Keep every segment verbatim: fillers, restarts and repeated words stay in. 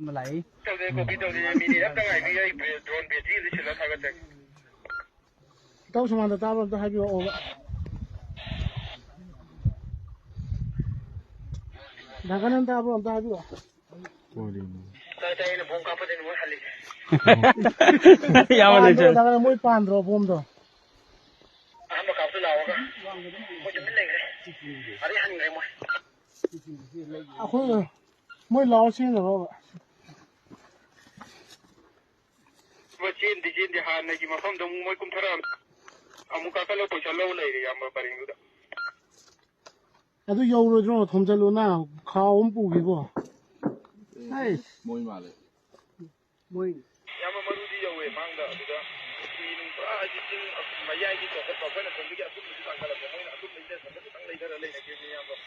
Malai. Taude, copy taude, minute amtang ngaibi, ai, bre-, drone battery li sila thaga chang. Tau samanta tabra amta haibi o ba. Daga nan tabra amta haibi o. Kori mo. Tai, tai, na bom kapa din mo hali. Ya, wala. Pandro, daga nan mo pandro bom do. Aham, kapa lawa ka. Mo jamin leng re. Ari han re mo. Ako, mo lawa sin na ba. Machin, di chin, di han, na ki mafam dong mo kum tharam. Amu kaka lo poisa lo lai re, ama paring da. Adu yo lo dro thom cha lo na, kha om pu ki bo. Hai. Moi ma le. Moi. Yama maru di yo e, mang da, da. Inu pa, di chin, ma ya di to, ko pa na ko di ya, tu di tang kala, moi na, tu di ya, ko tang lai da, lai na ke ni ya ko.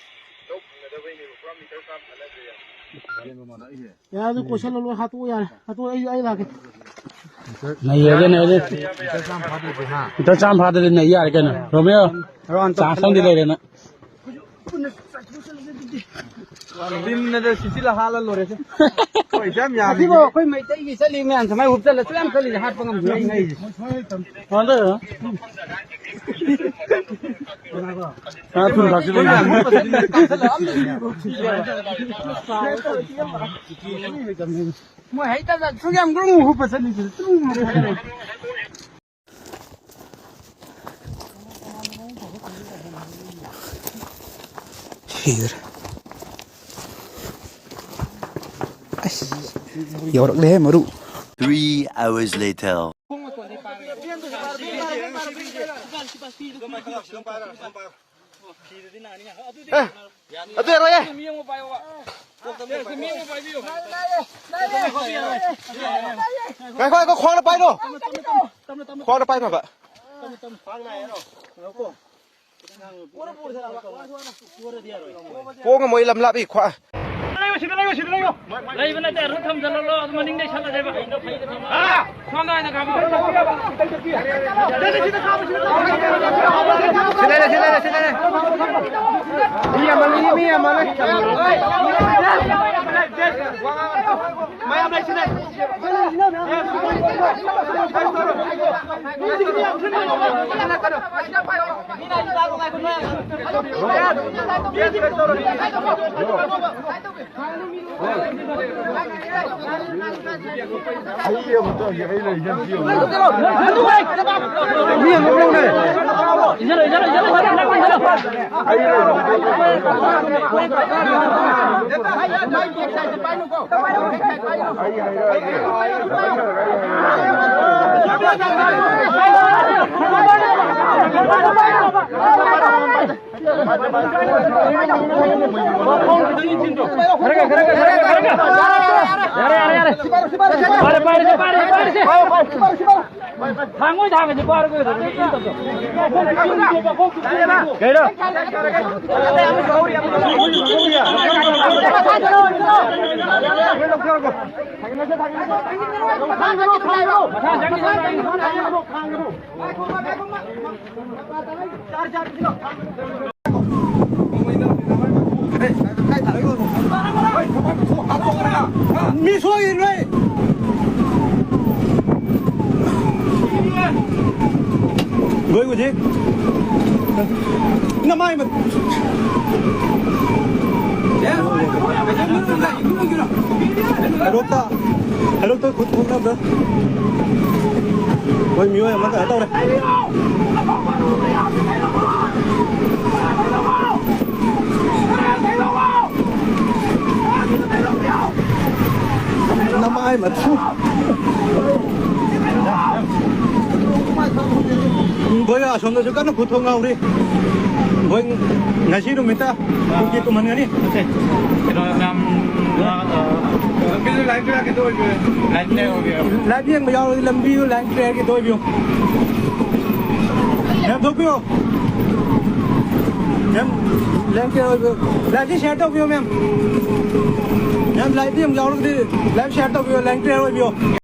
Lo, na da wai ni, ko mi ta sam na le ya. Ya, tu ko sha lo lo, ha tu ya, ha tu ai, ai la ke. Nei ya ke, nei ya ke. Ita cham pha de le nei ya ke na. Romeo. Chang sang di le na. Lim na da sisi la hala lo re. Koi jam ya. Ati bo, koi mai tai ki sali ngan, samai hup sala, tu am sali hat pangam ngai. Wala. Ah, tu la sila. Mo hai ta da, tu yang guru hu pa sali, tu. Here. Ai. Yorak le maru. Three hours later. Eh, atu ero ye. Ngai ko, ko khong na pai no. Khong na pai no ba. Ko nga moi lam la bi khwa. Lai ba, lai ba, lai ba. Lai ba na te, ru tham jalo lo, maning dei sala dei ba. Ah! Mi soi noi. Goi ko je. Na mai mat. Hello ta. Hello ta, khut khut na bro. Koi mi ho ya, ma ta re. Namai ma thu. Boy, a som da chu kana khu thong ngau ri. Boy, ngasi numit a. Kuki kuman ngani. Okay. Kino nam, ah, lambi live clear kidoi bi. Live clear ho gaya. Live jeng ba yao, lambi live clear kidoi bi. Ma'am, thok piu. Ma'am, live clear ho piu. Live share thok piu, ma'am. Ma'am, live jeng yao, live share thok piu, live clear ho piu.